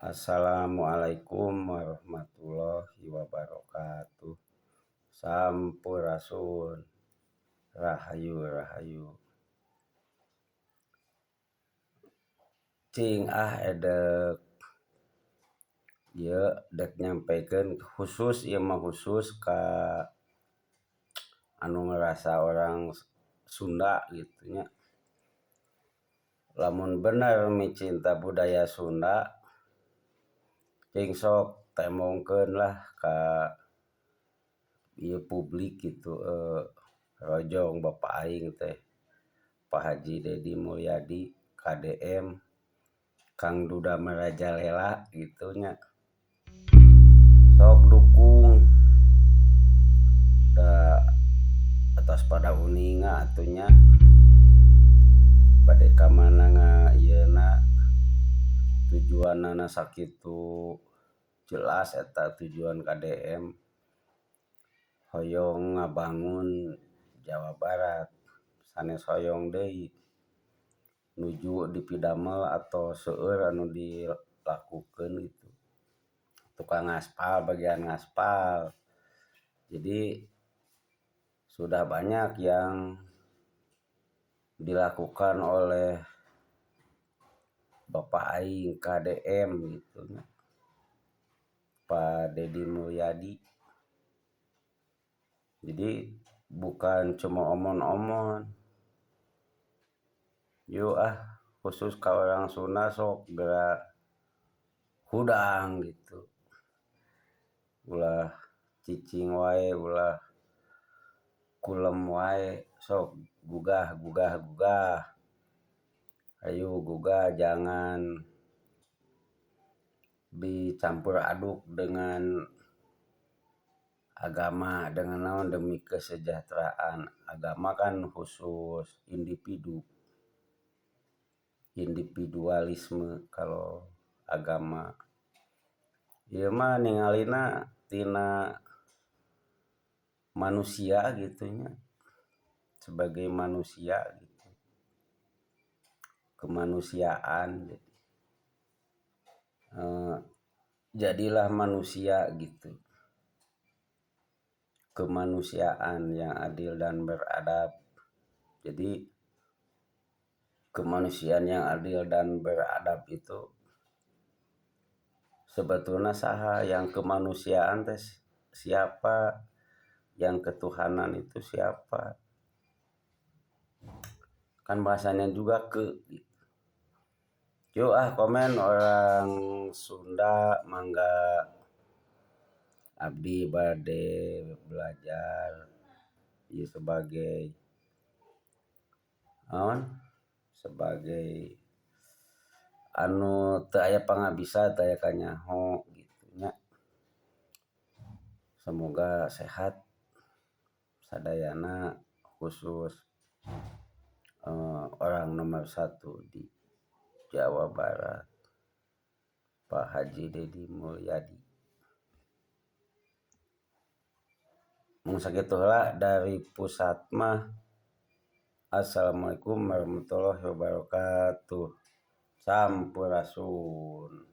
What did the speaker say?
Assalamualaikum warahmatullahi wabarakatuh. Sampurasun. Rahayu rahayu. Cing ah edek ieu dek nyampekeun khusus ieu mah khusus ka anu ngarasa orang Sunda gitu nya. Lamun bener micinta budaya Sunda cing sok tembongkeun lah ka ieu publik gitu rojong bapa aing teh Pak Haji Dedi Mulyadi KDM Kang Duda Marajalela gitu nya. Sok dukung da atas pada uninga atuh nya bade ka mana ieuna tujuanana sakitu jelas eta tujuan KDM hoyong ngabangun Jawa Barat sanes hoyong deui nuju dipidamel atau seueur anu dilakukeun gitu tukang ngaspal bagian ngaspal. Jadi sudah banyak yang dilakukan oleh Bapak aing KDM gitu nya Pak Dedi Mulyadi. Jadi bukan cuma omon-omon. Yuk ah khusus ka orang Sunda sok geura hudang gitu. Ulah cicing wae, ulah kulem wae, sok gugah gugah gugah. Ayo gugah jangan dicampur aduk dengan agama dengan naon demi kesejahteraan. Agama kan khusus individu, individualisme kalau agama. Ieu mah ningalina tina manusia gitu nya, sebagai manusia gitu, kemanusiaan gitu. Jadilah manusia gitu, kemanusiaan yang adil dan beradab. Jadi kemanusiaan yang adil dan beradab itu sebetulnya saha yang kemanusiaan teh siapa, yang ketuhanan itu siapa, kan bahasanya juga ke gitu. Yuk ah komen orang Sunda mangga abdi bade belajar ieu sebagai naon, sebagai anu teu aya pangabisa teu aya kanyaho gitu nya. Semoga sehat sadayana khusus orang nomor 1 di Jawa Barat Pak Haji Dedi Mulyadi. Mung sakitu heula dari pusat mah. Assalamualaikum warahmatullahi wabarakatuh. Sampurasun.